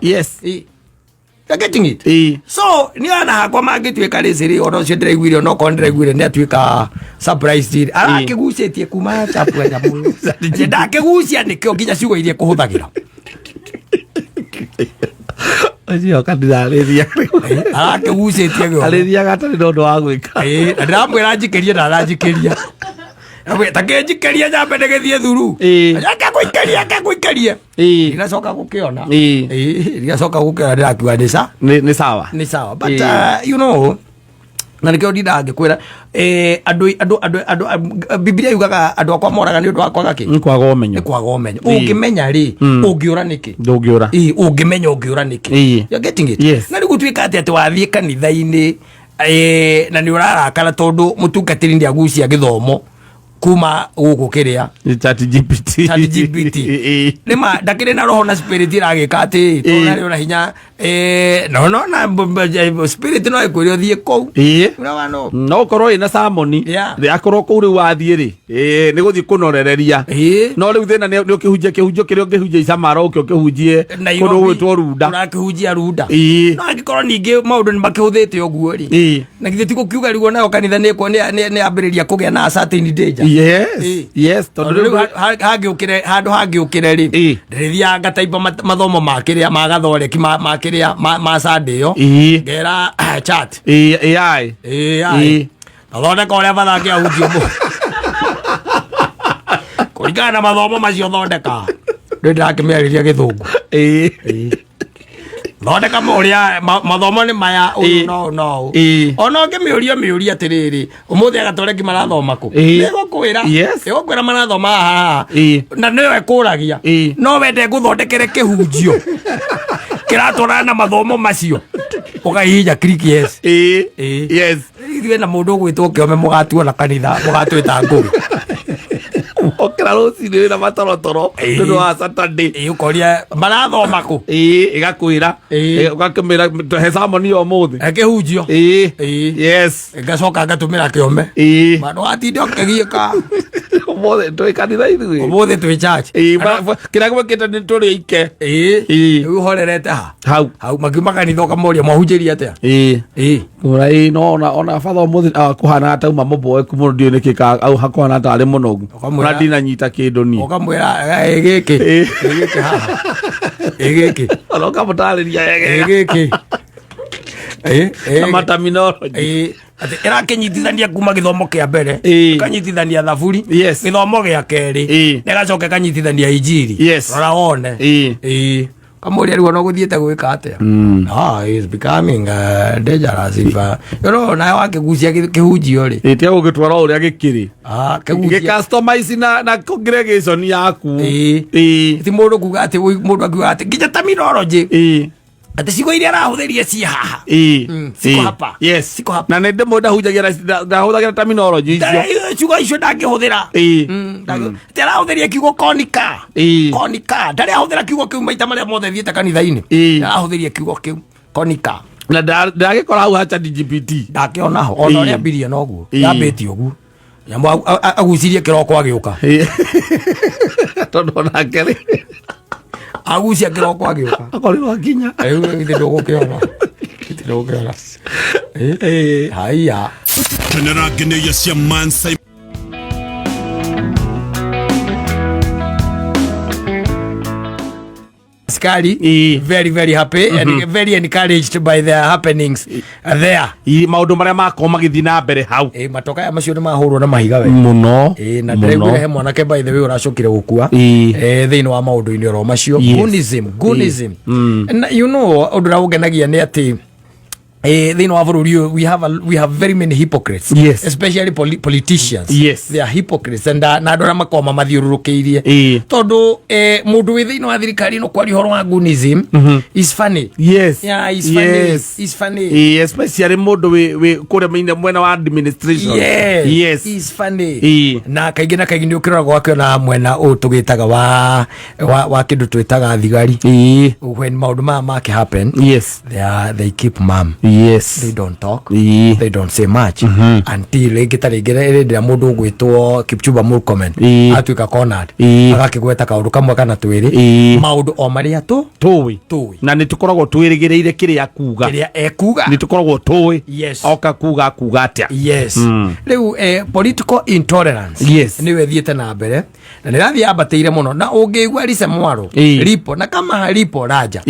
You're getting it? So nĩ ona hakwa mangĩtuĩka rĩcĩ ona ũcio ndĩraiguire, ona okorwo ndĩraiguire nĩ atuĩka surprised rĩ, arakĩgucĩtie kuma chapu ya nyamũ ĩyo. Ndakĩgucia nĩkĩo nginya ciugo iria kũhũthagĩra. Ũcio kanitha arĩthiaga. Arakĩgucĩtie gĩothe. Arĩthiaga atarĩ na ũndũ wa gwĩka. Na ndĩramwĩra njikĩrie na aranjikĩria. Ta kĩnjikĩrie nyambe ndĩgĩthiĩ thuru. Akegũikĩria, akegũikĩrie. Ndiracoka gũkĩona. Ndiracoka gũkĩona, ndĩrakiuga nĩ sa Nĩ sawa. Nĩ sawa, but you know, na nĩkĩo ndindaga ngĩkwĩra, andũ Bibilia yugaga andũ akwa moraga nĩ ũndũ wa kwaga kĩ? Nĩ kwaga ũmenyo. Nĩ kwaga ũmenyo. Ũngĩmenya rĩ, ũngĩũra nĩkĩ? Ndũngĩũra. Ũngĩmenya ũngĩũra nĩkĩ? You're getting it? Yes. Na rĩu gũtuĩka atĩ wathiĩ kanitha-inĩ, na nĩ ũrarakara tondũ mũtungatĩri nĩ agucia gĩthomo kuma gũkũ kĩrĩa Nĩ Chat GPT. Chat GPT. Nĩma ndakĩrĩ na roho na spirit ĩragĩka atĩ tondũ arĩ ona hinya. No no na spirit no ĩkwĩre ũthiĩ kũu. Ũrĩa no. No ũkorwo ĩna samoni. Akorwo kũu rĩu wathiĩ rĩ, nĩ gũthiĩ kũnorereria. No rĩu thĩna nĩ ũkĩhunjia kĩhunjio kĩrĩa ũngĩhunjia Isamara ũke ũkĩhunjie kũndũ gũgwĩtwo Runda. Ũrakĩhunjia Runda. No angĩkorwo ningĩ maũndũ nĩ makĩhũthĩte ũguo rĩ. Na githĩ ti gũkiuga rĩu onayo kanitha nĩ nĩ yambĩrĩria kũgĩa na certain danger. Yes. Yes, tondũ rĩu hangĩũkĩre handũ hangĩũkĩre rĩ, ndĩrĩthiaga ngataimba mathomo ma kĩrĩa ma gathoreki ma kĩrĩa ma Sunday ĩyo. Ngera chat. AI. AI. Thondeka ũrĩa batha angĩahunjia ũmũthĩ. Kũringana na mathomo macio thondeka. Ndĩ ndĩrakĩmĩarĩria gĩthũngũ. Thondeka ũrĩa mathomo nĩ maya ũyũ no no. Ona ũngĩmĩũria mĩũria atĩrĩrĩ, ũmũthĩ agatoreki marathoma kũ? Nĩgũkwĩra. Nĩgũkwĩra marathoma haha. Na nĩyo ĩkũragia. No wende ngũthondekere kĩhunjio kĩratwarana na mathomo macio. Ũkahihinya click yes. Yes. Ithuĩ na mũndũ ũgwĩtwo kĩome mũgatuona kanitha mũgatwĩta ngũgĩ. Okĩra rũcinĩ wĩna matorotoro nĩ ũndũ wa Saturday. Ũkoria marathoma kũ? Ĩgakwĩra. Ũgakĩmĩra he sermon ya ũmũthĩ. Kĩhunjio. Yes. Ngacoka ngatũmĩra kĩome. Ndũgatinde ũkĩgiĩka. Ũmũthĩ twĩ kanitha ithuĩ. Ũmũthĩ twĩ church. Kĩrĩa gwĩkĩte nĩ tũrĩ ike. Rĩu ũhorerete ha? Hau. Hau makiuma kanitha ũkamoria mwahunjĩria atĩa? Ora no ona batha ũmũthĩ kũhana tauma mũboeku mũno ndiũĩ nĩkĩ au hakuhana tarĩ mũnogu. Ona ndinanyita kĩndũ niĩ. Ũkamwĩra ĩ gĩkĩ. Ĩ gĩkĩ haha. Ĩ gĩkĩ. Ona ũkamũtarĩria wega. Ĩ gĩkĩ. Na materminology. Atĩ ĩrakĩnyitithania kuma gĩthomo kĩa mbere ĩkanyitithania thaburi gĩthomo gĩa kerĩ ĩgacoka ĩkanyitithania injiri. Rora wone. Kamũria rĩu ona ũgũthiĩte gwĩka atĩa? Ah, is becoming dangerous if you know nawe wakĩgucia kĩhunjio rĩ. Ĩtia gũgĩtwara ũrĩa gĩkĩrĩ. Ah, kĩgucia. Gĩ customize na congregation yaku. Ti mũndũ kuga atĩ mũndũ akiuga atĩ nginya terminology. Atĩ ciugo iria arahũthĩria ciĩ haha. Siko hapa. Yes. Siko hapa. Na nĩ ndĩmũ ndahũthagĩra terminology icio. Ciugo icio ndangĩhũthĩra. Atĩ arahũthĩria kiugo konika. Konika. Ndarĩ ahũthĩra kiugo kĩu maita marĩa mothe thiĩte kanitha-inĩ. Arahũthĩria kiugo kĩu konika. Na ndagĩkora hau ha ChatGPT. Ndakĩona ho. Ona ũrĩa ambirie noguo. Yambĩtie ũguo. Nyamũ agucirie kĩroko agĩũka. Tondũ onake rĩ. Agucia kĩroko agĩũka. Akorirwo akinya. Rĩu ithe ndũgũkĩona. Ithe ndũgũkĩona. Haiya. Kenera ngeneia cia Mansa. Askari very very happy and very encouraged by the happenings there. Maũndũ marĩa makorwo magĩthiĩ na mbere hau. Matoka ya macio nĩ mahũrwo na mahiga we. Mũno. Na ndĩraiguire he mwanake by the way ũracokire gũkua. Thĩinĩ wa maũndũ-inĩ oro macio. Gunism, gunism. Na you know ũndũ ũrĩa ũngenagia nĩ atĩ thĩinĩ wa bũrũri ũyũ we have very many hypocrites. Especially politicians. They are hypocrites and na andũ arĩa makoragwo mamathiũrũrũkĩirie. Tondũ mũndũ wĩ thĩinĩ wa thirikari ĩno kwaria ũhoro wa gunism is funny. Yeah, is funny. Is funny. Especially mũndũ wĩ kũrĩa mwena wa administration. Is funny. Na kaingĩ na kaingĩ nĩ ũkĩroraga ũgakĩona mwena ũyũ tũgĩtaga wa kĩndũ twĩtaga thigari. When maũndũ maya make happen, they keep mum. They don't talk. They don't say much. Until rĩngĩ ta rĩngĩ rĩndĩ ĩrĩa mũndũ ũgwĩtwo Kipchumba Murkomen atuĩka cornered, agakĩgweta kaũndũ kamwe kana twĩrĩ, maũndũ o marĩa Tũĩ. tũĩ. Na nĩ tũkoragwo twĩrĩgĩrĩire kĩrĩa akuga. Kĩrĩa ekuga. Nĩ tũkoragwo tũĩ. Oka kuga akuga atĩa. Rĩu political intolerance nĩyo ĩthiĩte na mbere na nĩ ĩrathiĩ yambatĩire mũno, na ũngĩigua Lisa Mwaro lipo na kama lipo raja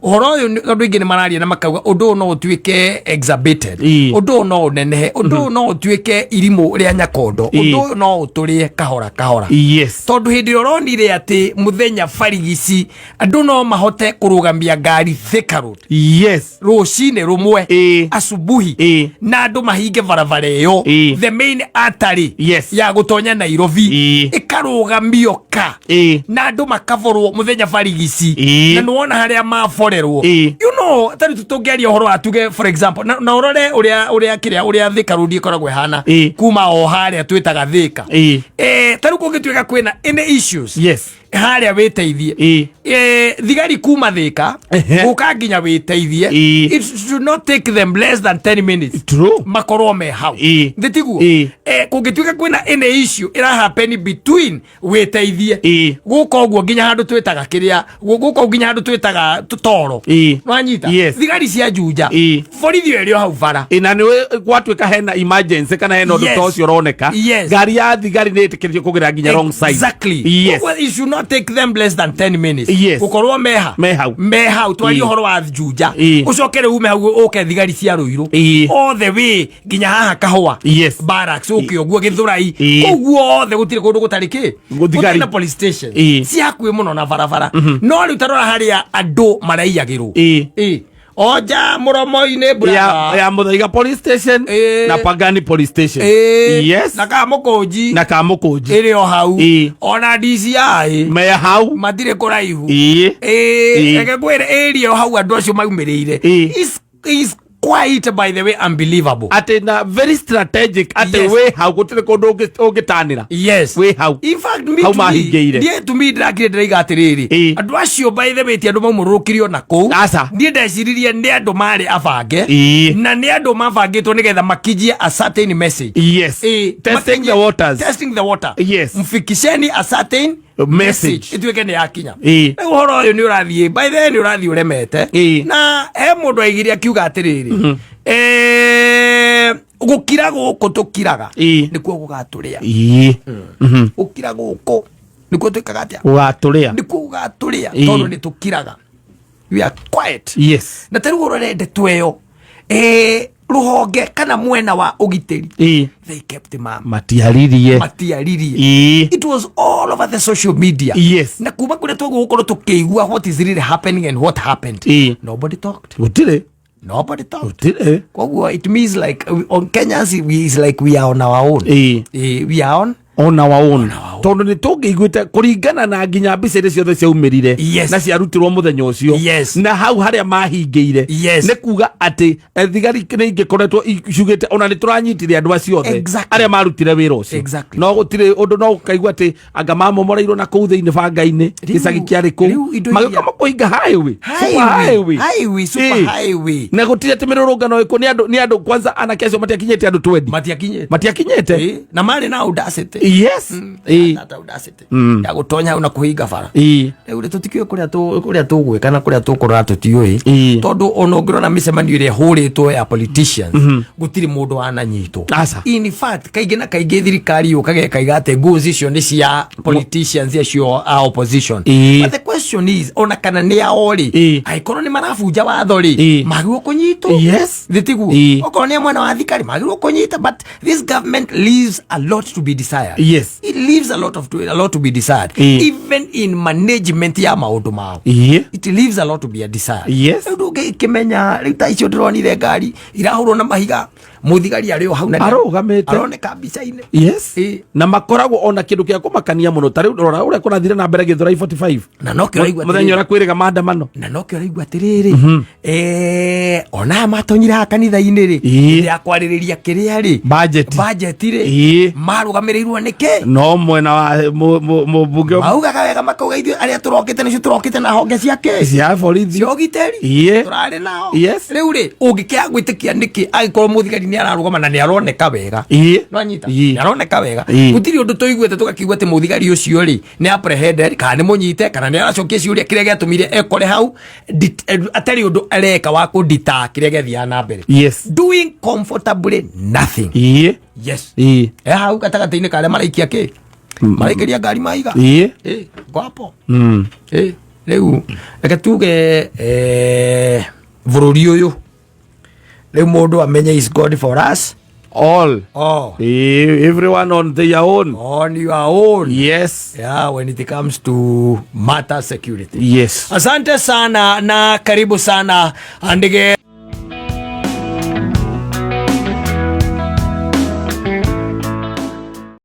ũhoro ũyũ andũ aingĩ nĩ mararia na makauga ũndũ ũyũ no ũtuĩke exacerbated, ũndũ ũyũ no ũnenehe, ũndũ ũyũ no ũtuĩke irimũ rĩa nyakondo, ũndũ ũyũ no ũtũrĩe kahora kahora. Tondũ hĩndĩ ĩrĩa ũronire atĩ mũthenya barigici andũ no mahote kũrũgamia ngari Thika Road rũcinĩ rũmwe asubuhi na andũ mahinge barabara ĩyo, the main artery ya gũtonya Nairobi ĩkarũgamio ka na andũ makaborwo mũthenya barigici na nĩwona harĩa maborerwo. You know, ta rĩu tũngĩaria ũhoro wa tuge for example na ũrore ũrĩa kĩrĩa ũrĩa Thika Road ĩkoragwo ĩhana kuma o harĩa twĩtaga Thika. Ta rĩu kũngĩtuĩka kwĩna any issues, Harĩa wĩteithie. Thigari kuma Thĩka gũka nginya wĩteithie, it should not take them less than 10 minutes. Makorwo me hau. Thĩ tiguo? Kũngĩtuĩka kwĩna any issue ĩra happen between wĩteithie gũka ũguo nginya handũ twĩtaga kĩrĩa, gũka ũguo nginya handũ twĩtaga toro. Nwanyita? Yes. Thigari cia Juja, borithi ĩyo ĩrĩ o hau bara. Ĩ, na nĩ gwatuĩka hena emergency kana hena ũndũ ta ũcio ũroneka, ngari ya thigari nĩ ĩtĩkĩrĩtio kũgera nginya wrong side. Koguo it should not take them less than 10 minutes gũkorwo meha Me hau. Me hau. Twarie ũhoro wa Juja, ũcoke rĩu ume hau ũke thigari cia Rũirũ, all the way nginya haha Kahũa barracks, ũke ũguo Gĩthũrai, kũu guothe gũtirĩ kũndũ gũtarĩ kĩ? Thigari. Gũtirĩ na police station ci hakuhĩ mũno na barabara. No rĩu tarora harĩa andũ maraiyagĩrwo. Onja mũromo-inĩ Ya, brother. ya Muthaiga police station na Pangani police station. Na Kamũkũnji. Na Kamũkũnji. Ĩrĩ o hau. Ona DCI me hau. Matirĩ kũraihu. Reke ngwĩre, area o hau andũ acio maumĩrĩire is quite, by the way, unbelievable. Atĩ na very strategic atĩ wĩ hau gũtirĩ kũndũ ũngĩtanĩra. Wĩ hau. In fact, me Hau to me, mahingĩire. niĩ to me ndĩrakire ndĩraiga atĩrĩrĩ, andũ acio, by the way, ti andũ maumũrũrũkirio na kũu. Aca. Niĩ ndeciririe nĩ andũ marĩ abange na nĩ andũ mabangĩtwo nĩgetha makinjie a certain message. Testing the waters. Testing the water. Mfikisheni a certain message. Ituĩke nĩ yakinya. Rĩu ũhoro ũyũ nĩ ũrathiĩ, by the way, nĩ ũrathiĩ ũremete. Na he mũndũ aigire akiuga atĩrĩrĩ, gũkira gũkũ tũkiraga nĩkuo gũgatũrĩa. Gũkira gũkũ nĩkuo twĩkaga atĩa? Gũgatũrĩa. Nĩkuo gũgatũrĩa. Tondũ nĩ tũkiraga, we are quiet. Na tarĩu ũrore ndeto ĩyo, rũhonge kana mwena wa ũgitĩri, they kept mum. Matiaririe. Matiaririe. It was all over the social media. Na kuma kũrĩa tũgũkorwo tũkĩigua what is really happening and what happened, nobody talked. Gũtirĩ. Nobody talked. Gũtirĩ. Koguo it means like on Kenyans is like we are on our own. We are on on our own, tondũ nĩ tũngĩiguĩte kũringana na nginya mbica iria ciothe ciaumĩrire na ciarutirwo mũthenya ũcio na hau harĩa mahingĩire, nĩ kuga atĩ thigari nĩ ingĩkoretwo ciugĩte ona nĩ tũranyitire andũ acio othe arĩa marutire wĩra ũcio. No gũtirĩ ũndũ, no ũkaigua atĩ anga mamomoreirwo na kũu thĩinĩ banga-inĩ, gĩcagi kĩarĩ kũu. Rĩu indo magĩũka makũhinga highway, super highway. Highway, super highway. Na gũtirĩ atĩ mĩrũrũngano ĩkuo, nĩ andũ kwanza anake acio matiakinyĩte andũ 20. Matiakinyĩte. Matiakinyĩte. Na marĩ na audacity. Ata audacity ya gũtonya hau na kũhinga bara. Rĩu rĩ, tũtikĩũĩ kũrĩa tũgwĩka na kũrĩa tũkũrora tũtiũĩ, tondũ ona ũngĩrora mĩcemanio ĩrĩa ĩhũrĩtwo ya politicians, gũtirĩ mũndũ wananyitwo. Aca. In fact, kaingĩ na kaingĩ thirikari yũkaga ĩkaiga atĩ goals icio nĩ cia politicians acio a opposition. But the question is, ona kana nĩ ao rĩ, angĩkorwo nĩ marabunja watho rĩ, magĩrĩirwo kũnyitwo. Thĩ tiguo? Okorwo nĩ a mwena wa thirikari, magĩrĩirwo kũnyita. But this government leaves a lot to be desired. It leaves a lot to be desired, even in management ya maũndũ mao. It leaves a lot to be desired. Rĩu ndũngĩkĩmenya, rĩu ta icio ndĩronire ngari irahũrwo na mahiga, mũthigari arĩ o hau na Arũgamĩte. aroneka mbica-inĩ. Na makoragwo ona kĩndũ kĩa kũmakania mũno, ta rĩu rora ũrĩa kũrathire na mbere Gĩthũrai 45 Na nokĩo ũraigua mũthenya atĩrĩrĩ, ũrĩa kwĩrĩga maandamano. Na nokĩo ũraigua atĩrĩrĩ, ona aya matonyire haha kanitha-inĩ rĩ, hĩndĩ ya kwarĩrĩria kĩrĩa rĩ, Budget. budget rĩ, marũgamĩrĩirwo nĩ kĩ? No mwena wa mũmbunge. Maugaga wega, makauga ithuĩ arĩa tũrokĩte nĩcio tũrokĩte na honge ciake cia borithi, cia ũgitĩri, tũrarĩ nao. Rĩu rĩ, ũngĩkĩaga gwĩtĩkia nĩkĩ angĩkorwo mũthigari nĩ ararũgama na nĩ aroneka wega? Nwanyita? Nĩ aroneka wega. Gũtirĩ ũndũ tũiguĩte tũgakiugua atĩ mũthigari ũcio rĩ nĩ apprehended, kana nĩ mũnyite, kana nĩ aracokia ciũria kĩrĩa gĩatũmire ekore hau, atarĩ ũndũ areka wa kũndita kĩrĩa gĩathiaga na mbere. Doing comfortably nothing. Yes. E hau gatagatĩ-inĩ karĩa maraikia kĩ, maraikĩria ngari mahiga. Ngwapo. Rĩu reke tuge, bũrũri ũyũ rĩu mũndũ amenye is God for us all. Oh. Everyone on their own. On your own. Yeah, when it comes to matter security. Asante sana na karibu sana andike.